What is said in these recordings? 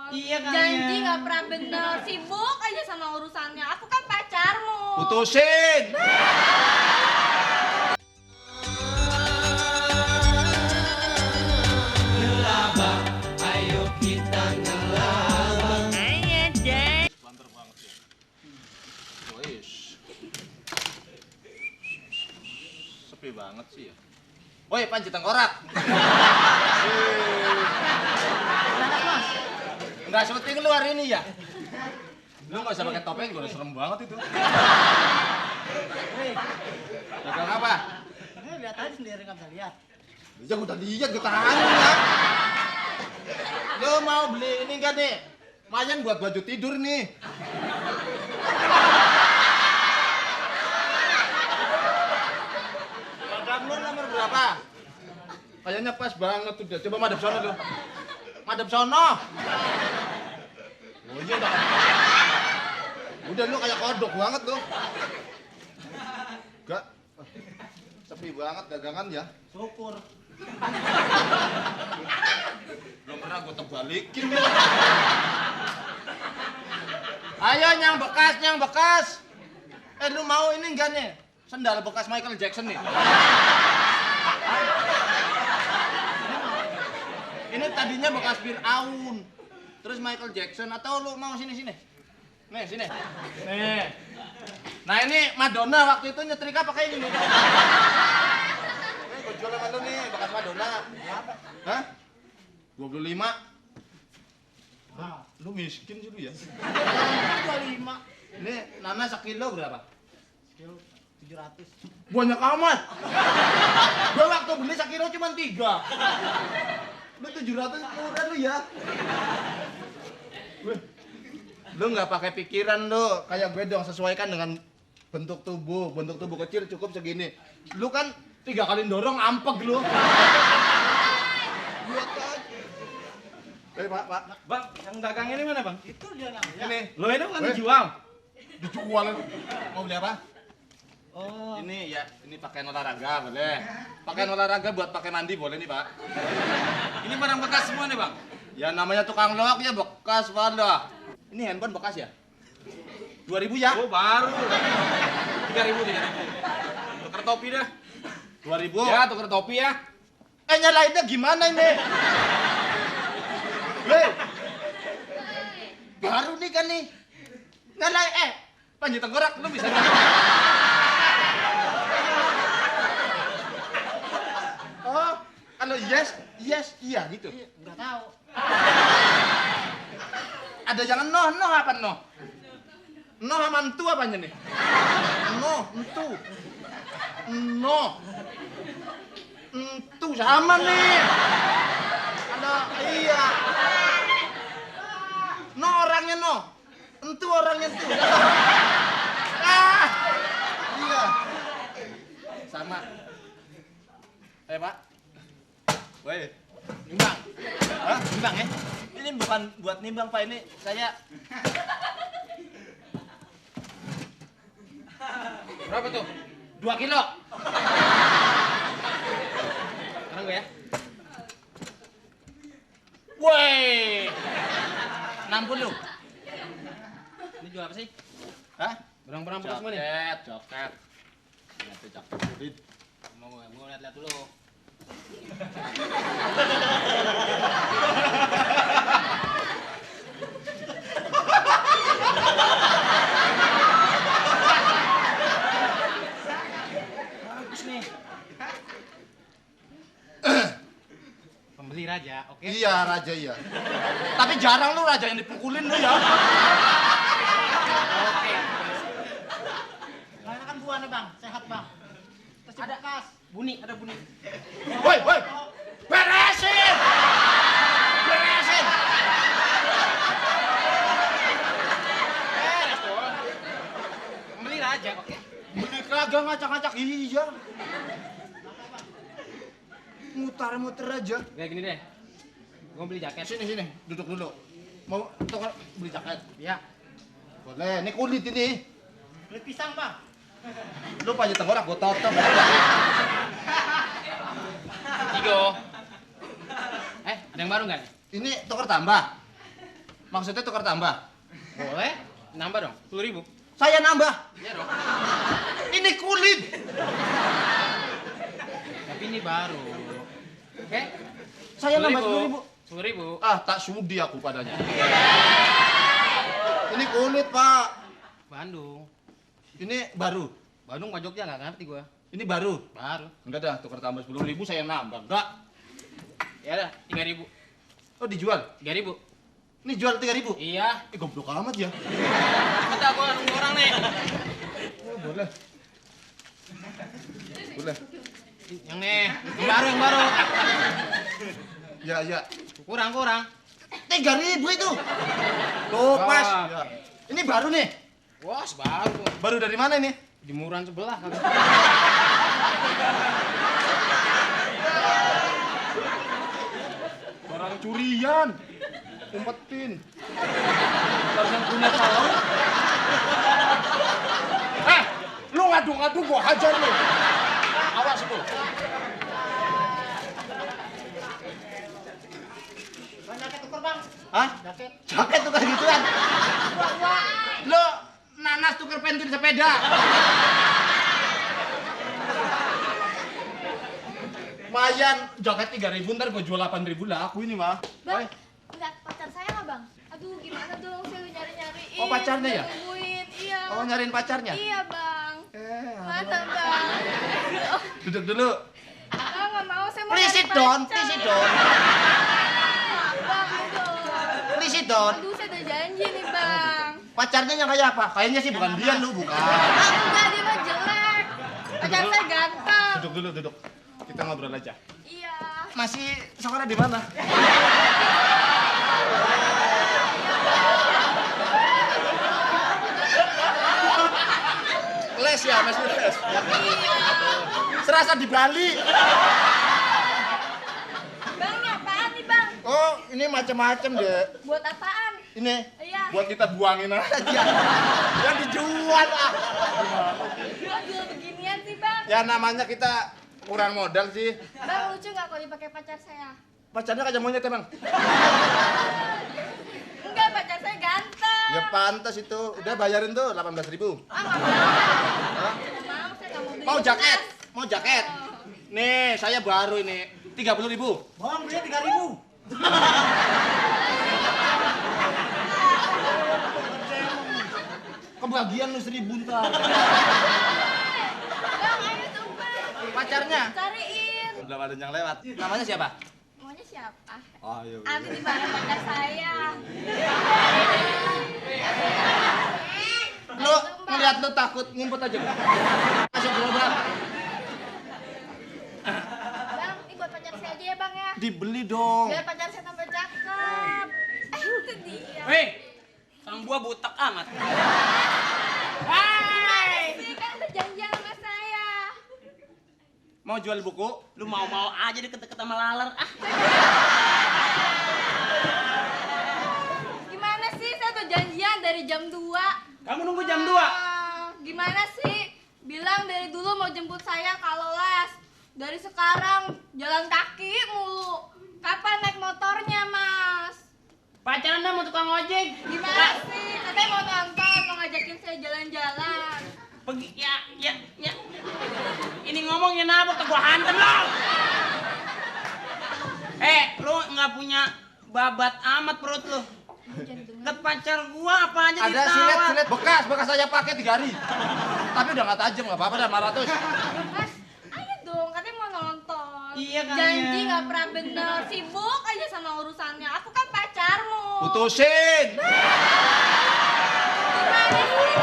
Iya kan. Janji nggak pernah bener, sibuk aja sama urusannya. Aku kan pacarmu. Putusin. Ngelabang, ayo kita ngelabang. Ayo deh. Banter banget ya. Wis. Sepi banget sih ya. Woi, panci tengkorak. Enggak syuting lu hari ini ya? Lu nggak usah pakai topeng, gue udah serem banget itu. Dagang apa? Lihat aja sendiri nggak bisa lihat. Ya udah lihat gue tahan ya. Lu mau beli ini enggak nih? Lumayan buat baju tidur nih. Dagang lu nomor berapa? Kayaknya pas banget udah. Coba madep sono lu. Madep sono. Oh iya udah. Udah lu kayak kodok banget lu. Enggak. Sepi banget dagangan ya. Syukur. Belum pernah gue terbalikin lu. Ayo nyang bekas. Lu mau ini enggak nih? Sendal bekas Michael Jackson nih. Ini tadinya bekas Fir'aun. Terus Michael Jackson atau lu mau sini? Nih, sini. Nih. Nah, ini Madonna waktu itu nyetrika pakai ini nih. Gue jual sama lu nih, bekas Madonna. Berapa? Hah? 25. Nah, lu miskin sih lu ya. 25. Ini Nana sekilo berapa? Sekilo 700. Banyak amat. Gua waktu beli sekilo cuma 3. Lu 700 murah lu ya. Lu nggak pakai pikiran lu, kayak gue dong, sesuaikan dengan bentuk tubuh. Bentuk tubuh kecil cukup segini. Lu kan 3 kali dorong ampeg lu. Lihat aja. Pak. Bang, yang dagang ini mana bang? Itu dia nggak lihat. Ini Lo ini bukan dijual? dijual. Mau beli apa? Oh. Ini ya, ini pakaian olahraga boleh. Pakaian olahraga buat pakai mandi boleh nih, Pak. Ini barang bekas semua nih bang? Ya namanya tukang loak ya bekas pada. Ini handphone bekas ya? 2000 ya? Oh baru. 3.000. Tuker topi dah. 2000. Ya tuker topi ya. Nyalainnya gimana ini? Hei. Baru nih kan nih. Nyalain panji tengkorak lu bisa Oh, kalau yes, iya gitu. Nggak tahu. Ada jangan noh apa noh? Noh sama entu apanya nih? Noh, entu. Noh. Entu sama nih. Ada iya. Noh orangnya noh. Entu orangnya entu. Iya. Sama. Pak. Woi, nimbang. Hah? Nimbang ya? Ini bukan buat nimbang, Pak. Ini saya Berapa tuh? 2 kilo. Sekarang gue ya. Woi. 60. Ini jual apa sih? Hah? Barang-barang bekas semua nih? Joket. Lihat tuh joket. Mau lihat-lihat dulu. Bagus nih. Pembeli raja, oke? Iya, raja iya. Tapi jarang lu raja yang dipukulin lu ya. Oke. Nah, ini kan buah nih bang, sehat bang. Terus ada bekas. Bunyi, ada bunyi. Woi. Beresin. Beresin. Beres tuh. Pembeli raja, oke? Beli kagak ngacak-ngacak. Iya. Mutar-muter aja. Kayak gini deh. Gue beli jaket. Sini, duduk dulu. Mau tukar beli jaket? Ya. Boleh, ini kulit ini. Kulit pisang bang. Lu panji tengkorak gua totok. Tigo. Ada yang baru nggak nih? Ini tukar tambah. Maksudnya tukar tambah? Boleh. Nambah dong. 10.000. Saya nambah. Iya dong. Ini kulit. Tapi ini baru. Oke? Saya nambah 10.000. 10.000. Ah, tak sudi aku padanya. Ini kulit, Pak. Bandung. Ini baru. Bandung sama Jogja nggak ngerti gua. Ini baru. Baru. Enggak dah, tukar tambah 10.000 saya nambah. Enggak. Ya udah, 3.000. Oh, dijual. 3.000. Ini jual 3.000. Iya. Goblok amat ya. Bentar gua nunggu orang nih. Oh, boleh. Boleh. Yang nih, yang baru. Ya, ya. Kurang. 3.000 itu. Tuh, pas. Ya. Ini baru nih. Wah, baru. Baru dari mana ini? Jemuran sebelah kali. Barang curian. Umpetin. Barang punya tahu. Lu ngadu-ngadu gua hajar lu. Awas lu. Bang, jaket tuker bang. Hah? Jaket. Jaket tukar gituan. Lu nanas tukar pentil sepeda. Mayan, jaket 3.000 ntar gua jual 8.000 lah aku ini mah. Bang, lihat pacar saya nggak bang? Aduh gimana dong, saya udah nyari-nyariin. Oh, pacarnya ya? Nungguin, iya. Oh, nyariin pacarnya? Iya bang. Mana aduh. bang? Duduk dulu. Bang nggak mau, saya mau Please nyari sit down, pacar. please sit down. Bang, dong. Please sit down. Aduh, saya udah janji nih bang. Pacarnya yang kayak apa? Kayaknya sih bukan dia lu, bukan. Enggak, dia mah jelek. Pacar saya ganteng. Duduk dulu, duduk. Kita ngobrol aja. Iya. Masih sekolah di mana? Les ya, masih les. Serasa di Bali. Bang, ini apaan nih bang? Oh, ini macam-macam deh. Buat apaan? Ini Iya. buat kita buangin aja. Yang dijual ah. Kok jual beginian sih bang? Ya namanya kita kurang modal sih. Bang, lucu nggak kalau dipakai pacar saya? Pacarnya kayak monyet emang. Enggak, pacar saya ganteng. Ya pantas itu. Udah bayarin tuh 18.000. Ah, nggak mau. Nggak mau, saya nggak mau beli. Mau jaket? bekas. Mau jaket? Nih, saya baru ini. 30.000. Bang, beli 3.000. Kebagian lu 1.000 ntar. Bang, ayo dong bang. Pacarnya? Cariin. Belum ada yang lewat. Namanya siapa? Maunya siapa? Oh, iya. Ada di mana pacar saya? Lu ngeliat lu takut ngumpet aja. Masuk gerobak. Bang, ini buat pacar saya aja ya bang ya. Dibeli dong. Biar pacar saya tambah cakep. Itu dia. Hei, sang buah butek amat. Sih kan udah janjian sama saya. Mau jual buku? Lu mau-mau aja deket-deket sama laler. Ah, Gimana sih? Saya tuh janjian dari jam 2. kamu nunggu jam 2. Gimana sih? Bilang dari dulu mau jemput saya kalau les. Dari sekarang jalan kaki mulu. Kapan naik motornya, Mas? Pacaran dah mau tukang ojek. Gimana sih? Katanya mau nonton, mau ngajakin saya jalan-jalan. Pergi, ya. Ini ngomongnya nabok, gua hantem lo. Lu nggak punya babat amat perut lu. Deket pacar gua apa aja Ada ditawar. silet bekas saya pakai 3 hari. Tapi udah nggak tajam, nggak apa-apa dah 500. Mas, ayo dong, katanya mau nonton. Iya kan, Janji ya. nggak pernah bener, sibuk aja sama urusannya. Aku kan pacarmu. Putusin. Gimana sih?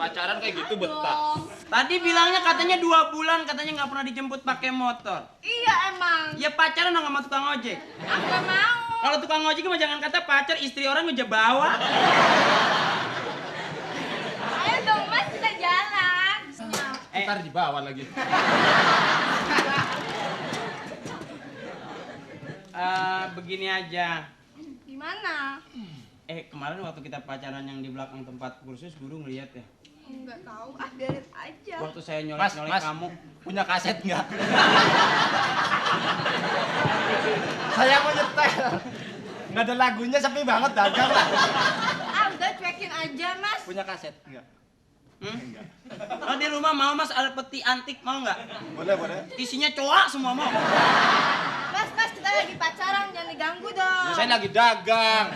Pacaran kayak gitu betah. Dong. Tadi bilangnya katanya 2 bulan katanya nggak pernah dijemput pakai motor. Iya emang. Ya pacaran dong sama tukang ojek. Aku gak mau. Kalau tukang ojek mah jangan kata pacar, istri orang aja bawa. Ayo dong mas, kita jalan. Ntar dibawa lagi. Begini aja. Gimana? Kemarin waktu kita pacaran yang di belakang tempat kursus, guru ngeliat ya. Enggak tahu, biarin aja. Waktu saya Mas, nyolek kamu. punya kaset nggak? Saya mau nyetel. Nggak ada lagunya, sepi banget, dagang lah. Ah, udah cuekin aja, Mas. Punya kaset? Enggak. Hmm? Oh, di rumah mau Mas ada peti antik mau nggak? Boleh, boleh. Isinya cowok semua mau. Mas, kita lagi pacaran, jangan diganggu dong. Ya, saya lagi dagang.